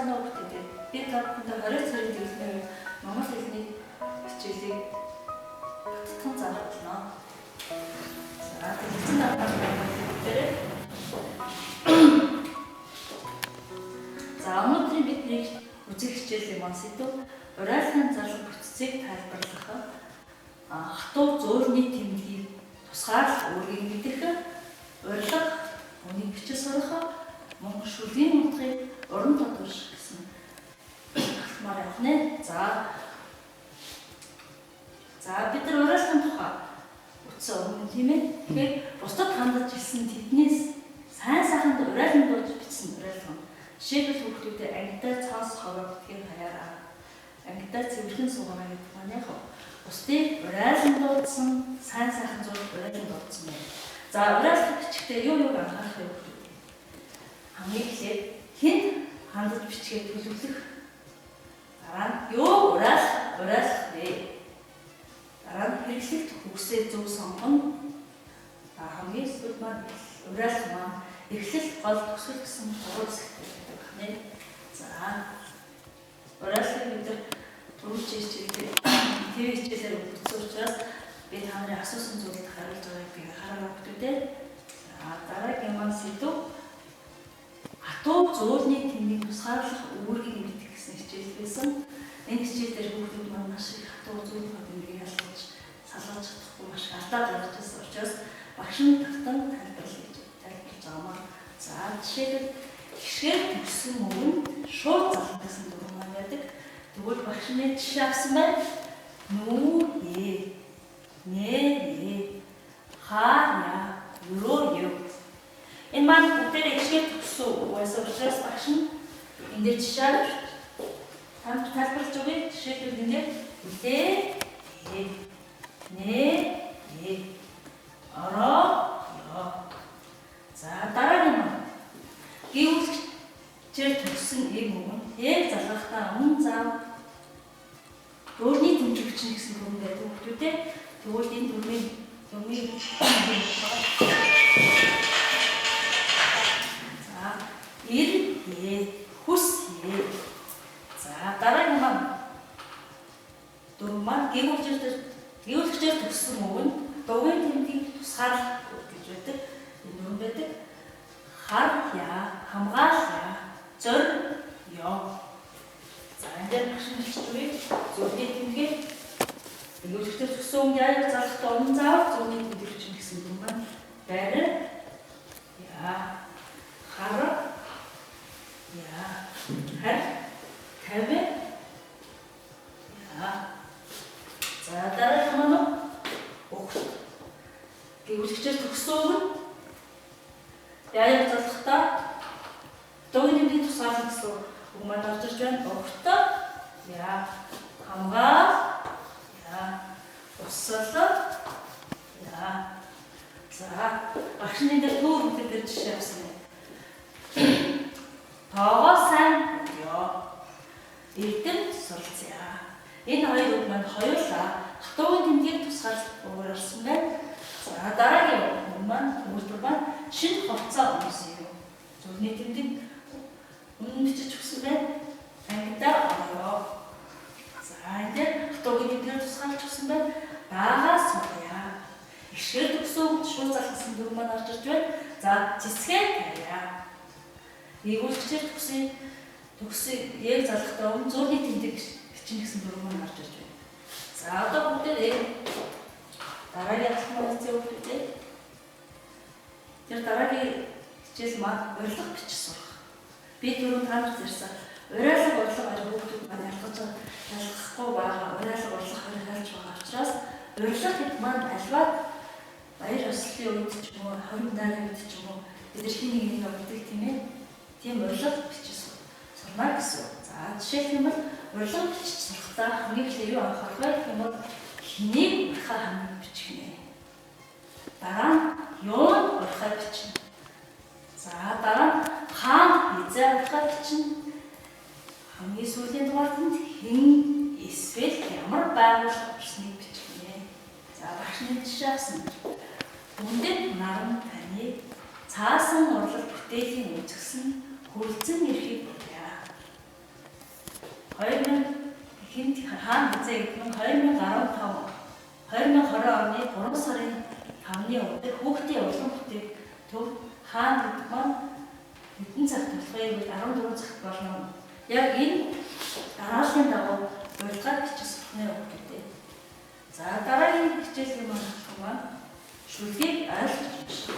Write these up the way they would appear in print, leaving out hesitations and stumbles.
Сайн уу хүүхдүүдээ. Би та бүхэндээ 20 сарын дэглэмээр монгол хэлний хичээлийг баттган заах болно. За, дэлгэцэн дараагаар бүгдээрээ. За, өнөөдрийн бидний үзэх хичээлийн маань сэдэв урайлгын зарлал бүтцийг тайлбарлах, хатуу зөөлний тэмдгийг тусгаарлах үүргийг мэдэх, урилга, үнийг бичиж сурах, мөн шүлгийн утгыг уран тодорхойлох гэсэн алтмаар явах нэ. За, бид нар урайлгын тухай утсан өмнө, тийм ээ. Тэгэхээр бусдад хандаж ирсэн тэднээс сайн сайханд урайлан дууж бичсэн урайлга. Жишээлбэл, хүүхдүүдэд ангидаа цоос ховоо гэдгийг хаяараа. Ангидаа цэвэрхэн суугаарай гэдэг маань яг бусдыг урайлан дуудсан, сайн сайхан зүйл урайлан дуудсан байна. За, урайлах бичгтээ юу юуг анхаарах вэ, хүүхдүүд? Хамгийн эхлээд хэнд хандаж бичгээ төлөвлөх. Дараа нь юу урайлах вэ? Дараа нь хэрэглэгт үгсээ зөв сонгоно. За, хамгийн сүүлд маань урайлах маань эхлэл, гол, төгсгөл гэсэн гурван хэсэгтэй байдаг байна. За, урайлахыг бид нар түрүүчийн хичээлээр, ТV хичээлээр өгсөн учраас би та нарын асуусан зүйлд хариулж байгааг би анхаарал өгдөө. За, дараагийн маань сэдэв хатуу зөөлний тэмдгийг тусгаарлах үүргийг мэдэх гэсэн хичээл байсан. Энэ хичээл дээр хүүхдүүд маань маш их хатуу зөөлний тэмдгийг ялгаж, салгаж чадахгүй маш алдаа гаргаж байсан учраас багш нь тавтан тайлбарлаж тайлбарлаж байгаа маа. За, жишээлбэл, гишгээр төгссөн үг нь шууд зална гэсэн дүрэм маань байдаг. Тэгвэл багш нь жишээ авсан байна. Нүү ээ, нэ ээ, хаа яа, ёроо ё. Энэ маань бүгдээрээ гишгээр төгссөн үг байсан учраас багш нь энэ дээр жишээ авч тайлбарлаж өгье. Жишээлбэл, энэ дээр лээ ээ, нэ ээ, ороо ёо. За, дараагийн маань гийгүүлэгчээр төгссөн ийм үг нь яг залгахдаа өмнө зав зөөлний тэмдэг бичнэ гэсэн дүрэм байдаг, хүүхдүүдээ. Тэгвэл энэ дүрмийн за, ир ээ, хүс ээ. За, дараагийн маань дүрэм маань гийгүүлэгчээр төгссөн үг нь дугийн тэмдгийг тусгаарлах гэж байдаг. Энэ дүрэм байдаг. Хар яа, хамгаал яа, зор ёо. За, энэ дээр багш нь хэлж өгье. Зөөлний тэмдгийг гийгүүлэгчээр төгссөн үг яа залгахдаа өмнө заавал зөөлний тэмдэг бичнэ гэсэн дүрэм маань байр яа, хар яа, хар, тавь яа. За, дараагийн маань өгт. Гийгүүлэгчээр төгссөн үг нь яа залгахдаа дугийн тэмдгийг тусгаарлах гэсэн үг маань орж ирж байна. Өгт яа, хамгаал яа, усал яа. За, багш нь дээр төөр хүүхэд дээр жишээ авсан юм. Тоогоо сайн ёо. Эрдэм суралцъя. Энэ хоёр үг маань хоёулаа хатуугийн тэмдгийг тусгаарлах ууралсан байна. За, дараагийн үг маань, өгүүлбэр маань шинэ хувцас өмсөе. Зөөлний тэмдэг үнэн бичиж өгсөн байна. Ангидаа орё. За, энэ дээр хатуугийн тэмдгээр тусгаарлаж өгсөн байна. Баагаа сурья. Эгшгээр төгссөн үг шууд залгасан дүрэм маань орж ирж байна. За, цэцгээ тавья. Гийгүүлэгчээр төгссөн яг залгахдаа өмнө зөөлний тэмдэг бичнэ гэсэн дүрэм маань орж ирж байна. За, одоо бүгдээ дараагийн алхмаар үзье, хүүхдүүдээ. Тэр дараагийн хичээл маань урилга бичиж сурах. Би түрүүн та нарт ярьсан. Урайлга, урилга хоёр хүүхдүүд маань ялгахгүй байгаа. Урайлга, урилга хоёр ялж байгаа учраас урилга хэд маань альваад баяр ёслолын үед ч юм уу, хорин дайрын үед ч юм уу бид нар хин нэг нэг өгдөг, тийм ээ. Тийм урилга бичиж сурна гэсэн. За, жишээлх юм бол урилга бичиж сурахдаа хамгийн эхлээд юу анхаарах вэ гэх юм бол хэнийг урихаа хамгийн бичих нэ. Дараа нь юунд урихаа бичнэ. За, дараа нь хаана, хэзээ урихаа бичнэ. Хамгийн сүүлийн дугаарт нь хэн эсвэл ямар байгууллага урьсныг бичих нэ. За, багш нь жишээ авсан. Хүндэт наран таны цаасан урлаг бүтээлийн үзэсгэлэн хүрэлцэн ирэхийг буриа. 2000 хинт хаан хэзээ гэдэг нь 2015 2020 оны 3 сарын 5-ны өдөр хүүхдийн улам бүтээх төв хаан гэдэг маань хэдэн цагт болох вэ гэвэл 14 цагт болно. Яг энэ дарааллын дагуу урилгаар бичиж сурах нэ хүүхдүүдээ. За дараагийн хичээлийн маань шүлгийг ойлгож бичих.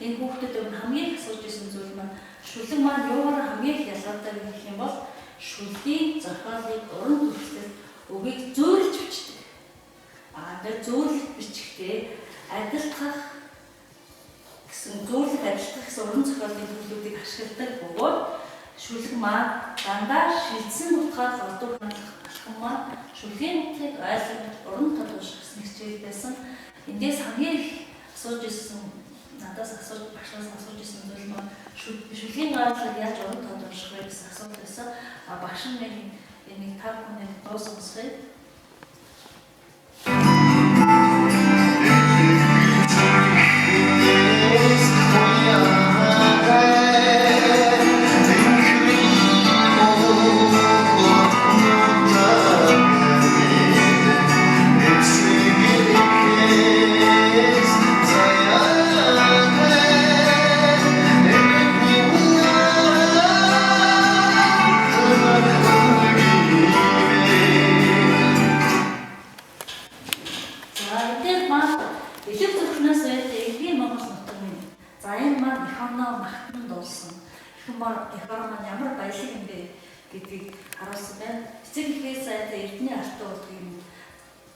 Энэ хүүхдүүд өмнө хамгийн их асууж исэн зүйл маань шүлэг маань юугаар хамгийн их ялгаатай гэх юм бол шүлгийн зохиолыг уран төрөлтөд үгийг зөөрлөж бичдэг. Аа тэр зөөрлөж бичихтэй адилтгах гэсэн зөөрлөх адилтгах гэсэн уран зохиолын төлөвлүүдийг ашигладаг бөгөөд шүлэг маань дандаа шилжсэн утгаар голдуу хандлах алхам маань шүлгийн утгыг ойлгож уран тод унших гэсэн хичээл байсан. Эндээс хамгийн их асууж исэн надаас асууж багшаас асууж исэн зүйл маань шүлгийн гарлыг яаж уран тод унших вэ гэсэн асуулт байсан. А багш нь нэг энийг та бүхэнд дуусгах. Гэдгийг харуулсан байна. Эцэг эхээс сайтай эрдний алтан уулдгийг юм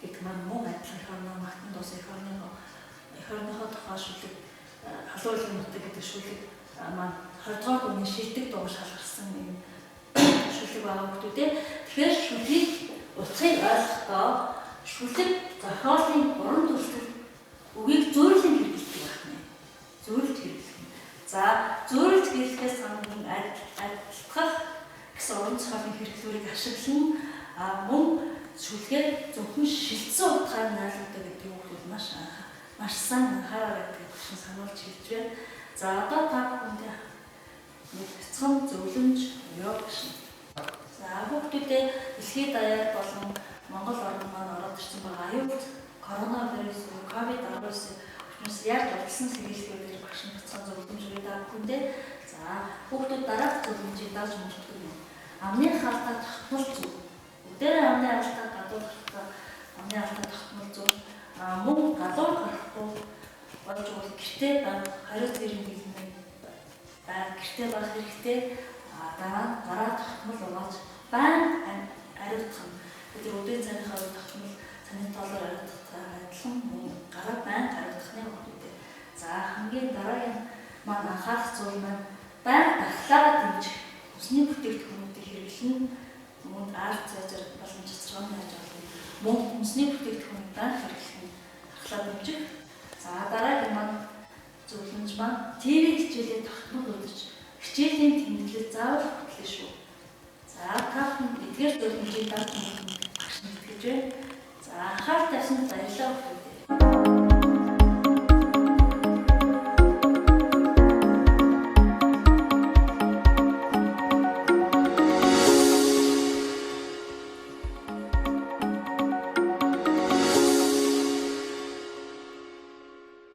гэдэг маань мөн адилхан эх орноо магтан дуус эх орныхоо тухай шүлэг халуун нутаг гэдэг шүлэг маань 20 дугаар бүлгийн шилдэг дууг шалгарсан юм шүлэг байгаа хүмүүс үү. Тэгэхээр шүлгийг утгыг ойлгохдоо шүлэг зохиолын уран төрөлтөд үгийг зөөрлөн хэрэглэдэг байх нэ. Зөөрлөж хэрэглэх. За зөөрлөж хэрэглэхээс хамааран адилтгах гэсэн уран зохиолын хэрэглүүрийг ашиглан мөн шүлгээр зөвхөн шилжсэн утгаар нь ойлгодог гэдгийг хүмүүс маш сайн анхаараа гэдгийг багш сануулж хэлж байна. За одоо та бүхэндээ нэг бяцхан зөвлөмж өгье гэж. За хүүхдүүдээ дэлхийд даяар болон Монгол орн маань ороод ирсэн байгаа аюул коронавирус, ковид-19 өвчнөөс яаж олдсон сэргийлэх вэ гэж багш нь бяцхан зөвлөмж өгье та бүхэндээ. За хүүхдүүд дараах зөвлөмжийг дааж мөрддөг юм. Амны хаалтаа тогтмол зүг. Бүгдээрээ амны хаалтаа гадуур гарахдаа амны хаалтаа тогтмол зүг. Мөн гадуур гарахгүй болж бол гэртээ байх 20 зэрэг нийлмээ байх гэртээ байх хэрэгтэй. Дараа нь гараа тогтмол угааж байн ариутгах нь. Бид өдрийн цайныхаа үед тогтмол цайны тоолоор ариутгахтай адилхан мөн гараа байн ариутгах нь хүүхдүүдээ. За хамгийн дараагийн маань анхаарах зүйл маань байн дахлаараа дэмжих хүнсний бүтээгдэхүүнүүдийг хэрэглэн мөн арт цайзар болон цэцэргэн яаж болно. Мөн хүнсний бүтээгдэхүүнийг байн хэрэглэх нь дахлаа дэмжих. За дараагийн маань зөвлөмж маань ТV хичээлээ тогтмол үзэж хичээлийн тэмдэглэл заавал хөтлөө шүү. За та бүхэн эдгээр зөвлөмжийг дааж мөрдөн багш нь итгэж байна. За анхаарал тавьсанд баярлалаа.